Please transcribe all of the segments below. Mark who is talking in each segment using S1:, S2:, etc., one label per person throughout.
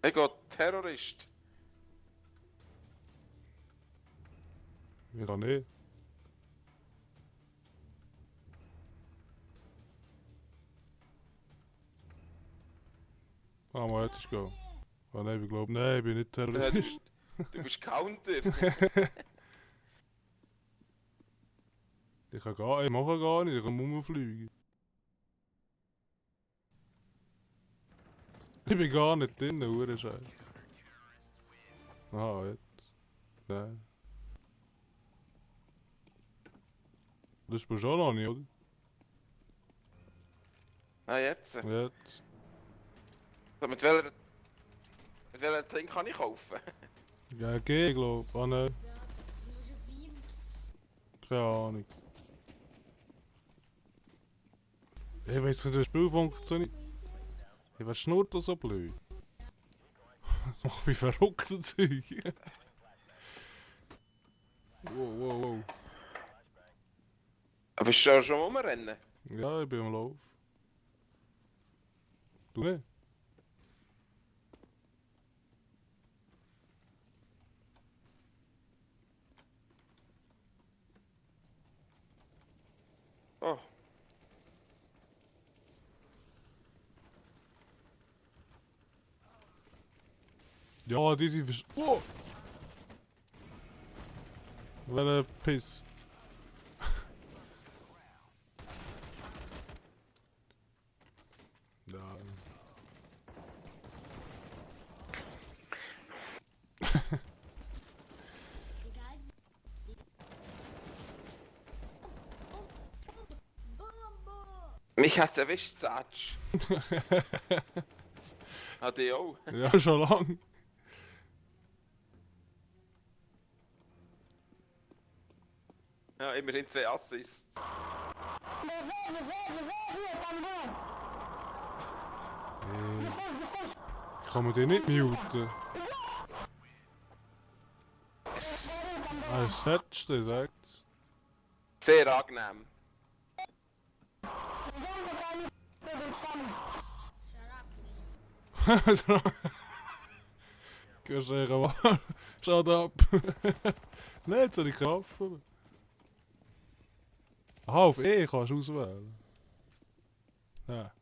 S1: Ich gehe Terrorist.
S2: Ich kann nicht. Ah, mal hättest du gehen. Ah nein, ich glaube, nein, ich bin nicht Terrorist.
S1: Du bist Counter.
S2: Ich kann gar, ich mache gar nicht, ich kann rumfliegen. Ich bin gar nicht drin, hure Scheiße. Aha, jetzt. Nein. Das bist du auch noch nicht, oder?
S1: Ah, jetzt.
S2: Jetzt.
S1: So, mit welcher Trink kann ich kaufen?
S2: Ja, geh, ich glaube. Ah nein, keine Ahnung. Ich weiß nicht, wie das Spiel funktioniert. Ich was schnurrt das so blöd? Mach mich verrückt, so Zeug. Wow, wow, wow.
S1: Aber bist du schon rumrennen?
S2: Ja, ich bin am Lauf. Du nicht?
S1: Oh.
S2: Ja, die sind vers... Oh! Welcher Piss. Ja.
S1: Mich hat's erwischt, Satsch. Hat die auch.
S2: Ja, schon lang.
S1: Ja, immerhin 2 Assists.
S2: Kann man den nicht muten? Ah, das letzte, sagt's.
S1: Sehr angenehm.
S2: Gehst du mal. Shut up. Nein, jetzt soll ich kaufen. Aha, auf E kannst du auswählen. Ja.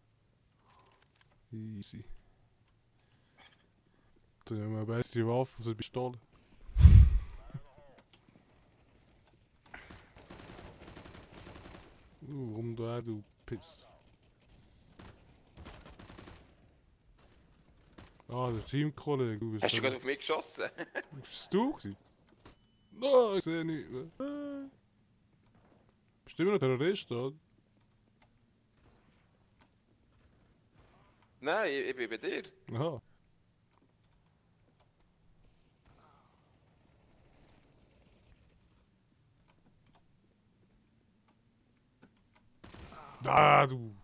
S2: Easy. Dann haben wir eine bessere Waffe als eine Pistole. Warum du Piss? Ah, der Teamkollege, du bist
S1: Hast du gerade auf mich geschossen?
S2: Bist du gewesen? Nein, ich sehe nicht. Bist du immer noch Terrorist, oder?
S1: Nein, ich bin bei dir.
S2: Aha. Ah, du.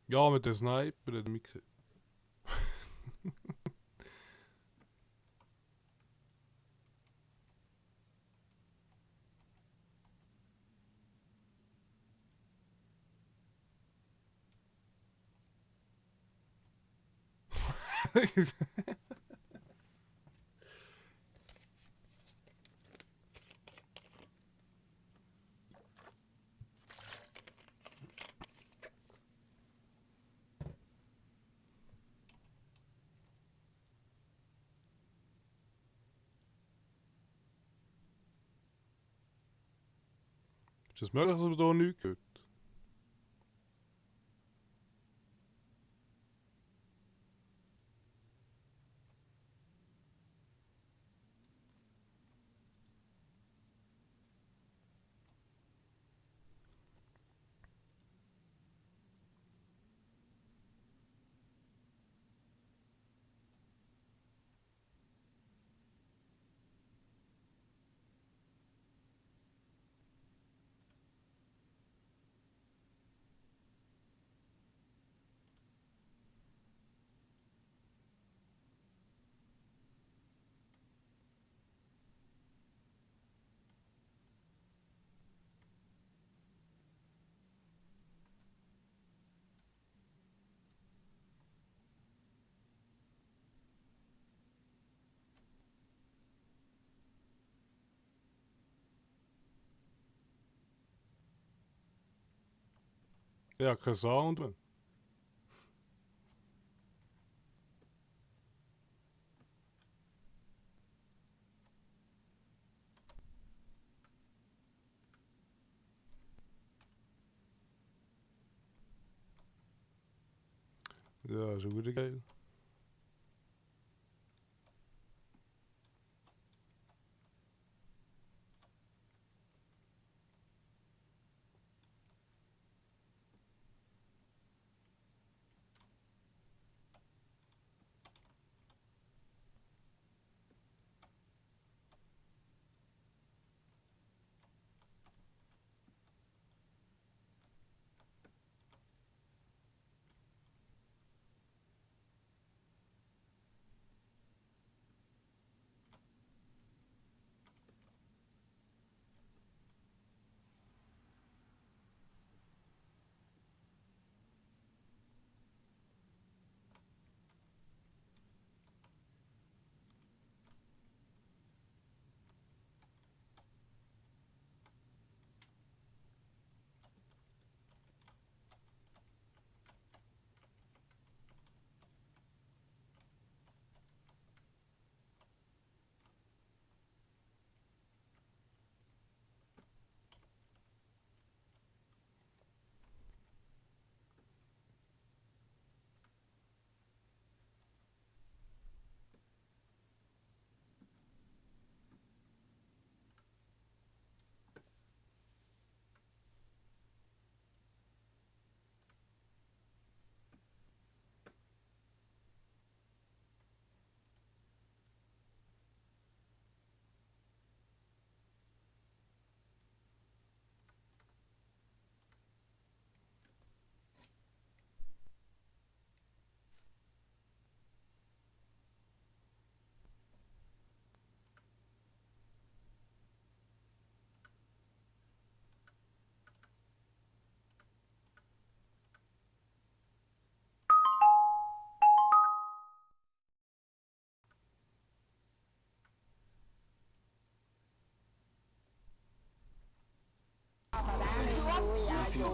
S2: Ja, mit dem Sniper, der Mikke. Ist es möglich, dass man da nichts hört? Ja, kein Sound, man. Ja, ist auch wieder geil.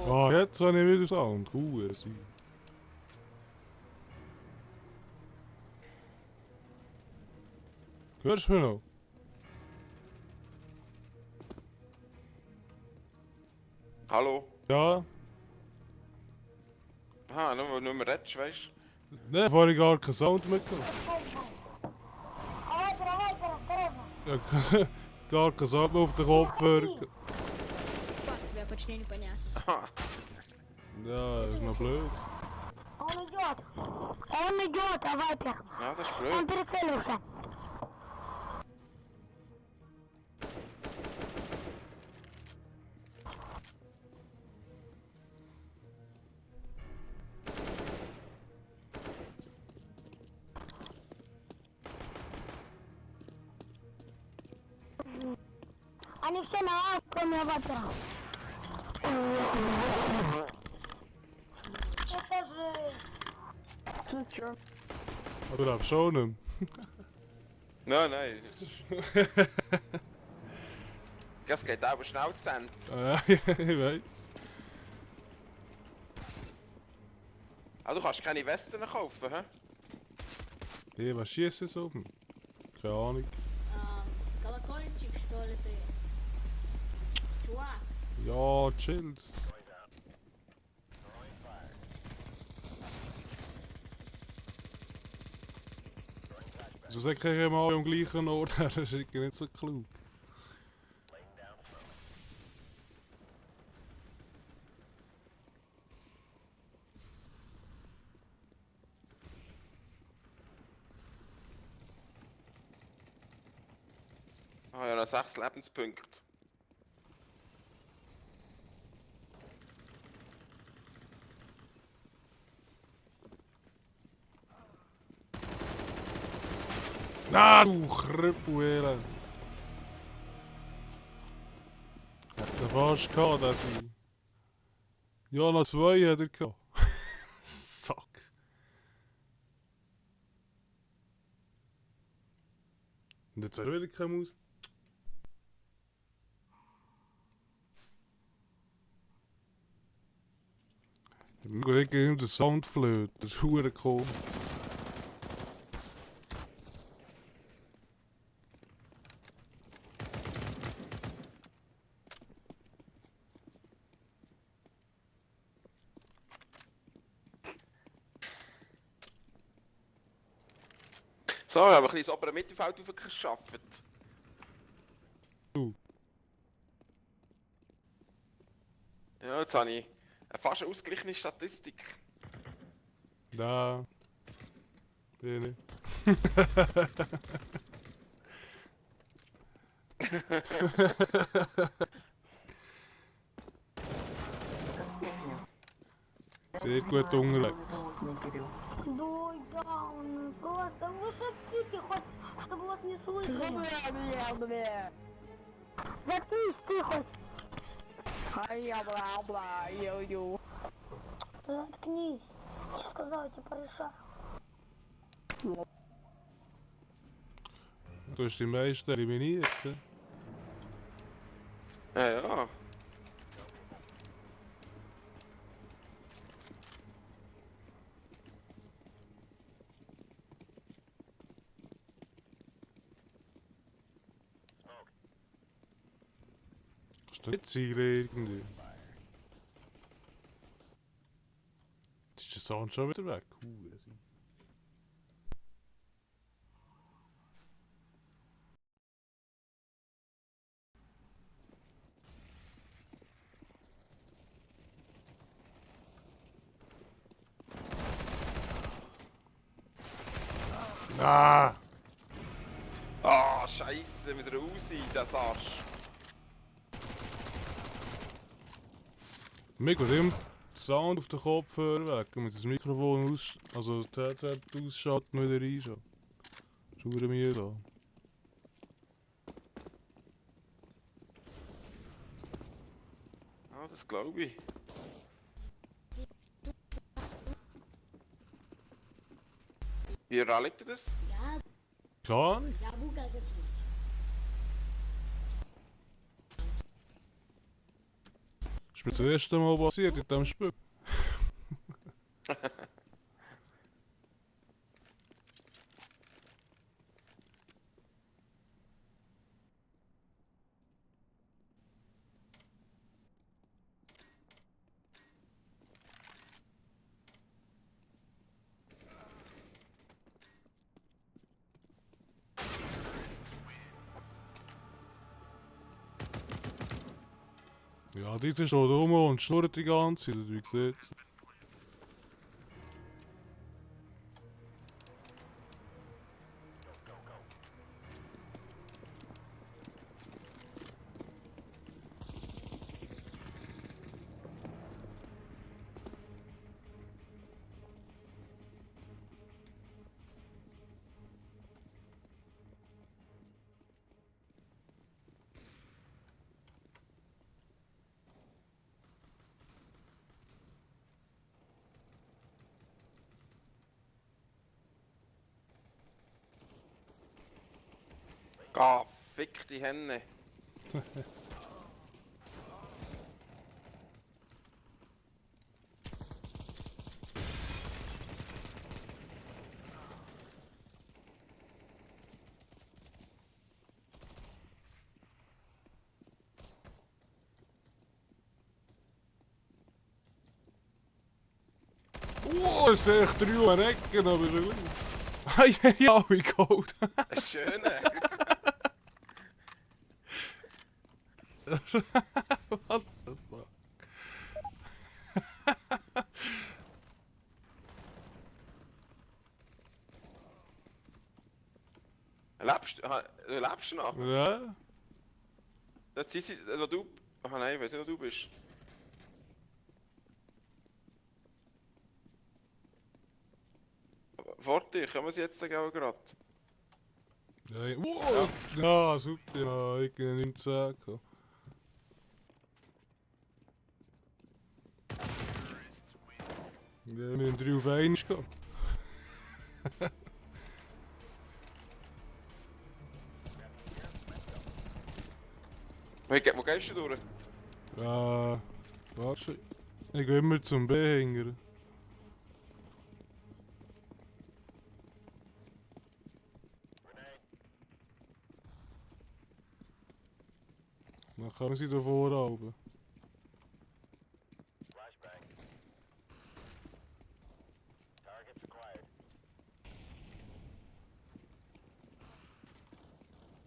S2: Ah, jetzt habe ich wieder Sound. Sie. Hörst du mich noch?
S1: Hallo?
S2: Ja?
S1: Aha, nur weil du nicht mehr redest, weißt
S2: Ne, vorher gar keinen Sound mitgenommen.
S3: Давай, осторожно.
S2: Ja, gar keinen Sound mehr auf den Kopfhörer.
S4: Fuck, тебя почти непонятно.
S1: du? Aha.
S2: Ja, ist noch blöd.
S3: Он идет, Вайпер.
S1: Ja, das ist
S3: Он
S1: blöd.
S3: прицелился. Они все на А, кроме Вайпера. Это же...
S2: Aber das schon nicht
S1: Nein, nein. Das geht aber schnell zu Ende.
S2: mehr. Ich weiß.
S1: Ah, du kannst keine Westen kaufen, hä?
S2: Hey, was schießt jetzt auf mich? Keine Ahnung.
S4: Колокольчик, что ли ты? Чувак,
S2: Ja, chillt. So sag ich mal am gleichen Ort, das ist irgendwie nicht so klug.
S1: Ah, ja, noch 6 Lebenspunkte.
S2: Ah, du Krüppel! Hat er fast gehabt, dass ich... Ja, noch 2 hat er gehabt. Sack. Und jetzt hat er wieder keine Maus. Ich gehe ihm den Soundflöte, das ist verdammt komisch.
S1: So, wir haben ein bisschen ins obere Mittelfeld aufgeschafft. Ja, jetzt habe ich eine fast ausgeglichene Statistik.
S2: Da. Nee, nee. Sehr gut unterlegt.
S3: Дуй даун, просто вы шепчите хоть, чтобы вас не слышали. Заткнись ты хоть. Заткнись. Я сказал, я тебе порешаю.
S2: Du hast die meisten eliminiert. He?
S1: Ja, ja.
S2: Kannst du nicht zielen irgendwie? Jetzt ist der Sound schon wieder weg. Ah!
S1: Ah, Scheiße, wieder raus, das Arsch.
S2: Mir geht immer der Sound auf den Kopfhörer weg. Ich muss das Mikrofon also das Headset ausschalten und wieder reinschauen. Schauen wir da.
S1: Ah, das glaube ich. Wie liegt ihr das?
S4: Ja,
S2: Keine Ahnung.
S4: ja, Buga jetzt nicht.
S2: Das ist mir das erste Mal passiert in diesem Spiel. Ja, die ist schon rum und schnurrt die ganze Zeit, wie gesagt.
S1: Ah, fick die Hände.
S2: Oh, es sind echt 3 Ecken, aber schon gut. Ja, wie Gold.
S1: Ein schöner.
S2: What the fuck?
S1: Lebst du noch?
S2: Ja?
S1: Das sind sie, wo du... Ah nein, ich weiß nicht, wo du bist. Vor dir, können wir sie jetzt sagen, gerade?
S2: Ja, wow. Ja, super, ja, ich kann nichts sagen. Ja, wir müssen 3 auf 1 gehen.
S1: Wo gehst du durch?
S2: Warte. Ich gehe immer zum Behänger. Dann kann sie da vorhaben.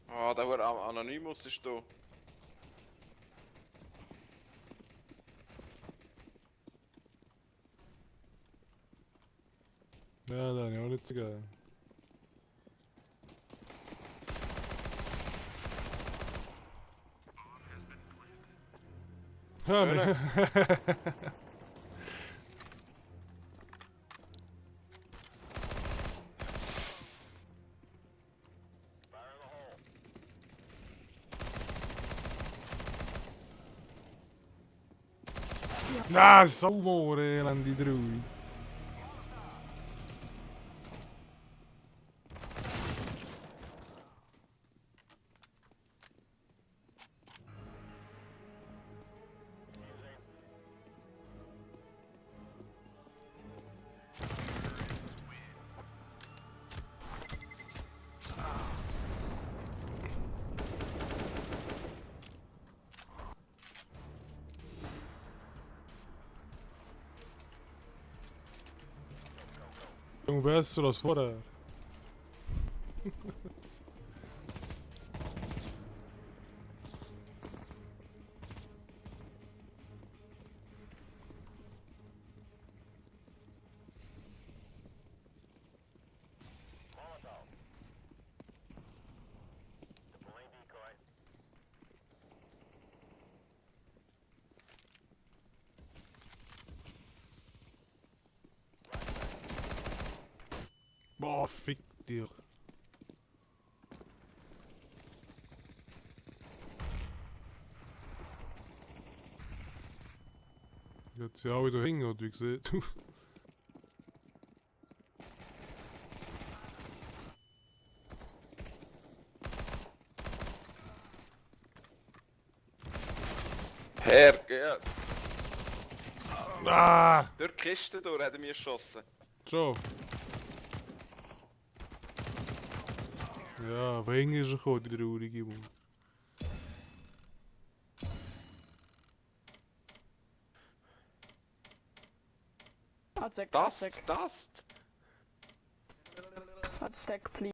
S1: Ah, der Hure Anonymous ist da.
S2: Ja, das habe ich auch nicht so geil. Ja, ne. Ah, sauber, elende Drui. Junge, besser als vorher. Boah, fick dich. Jetzt ja auch wieder hängen, hat wie gesehen.
S1: Herrgott!
S2: Ah!
S1: Durch die Kiste durch hat er mich geschossen.
S2: Zo. Ja, van hingen is er goed, die roerige man.
S5: Attack,
S1: Das,
S5: attack,
S1: das!
S5: attack, please.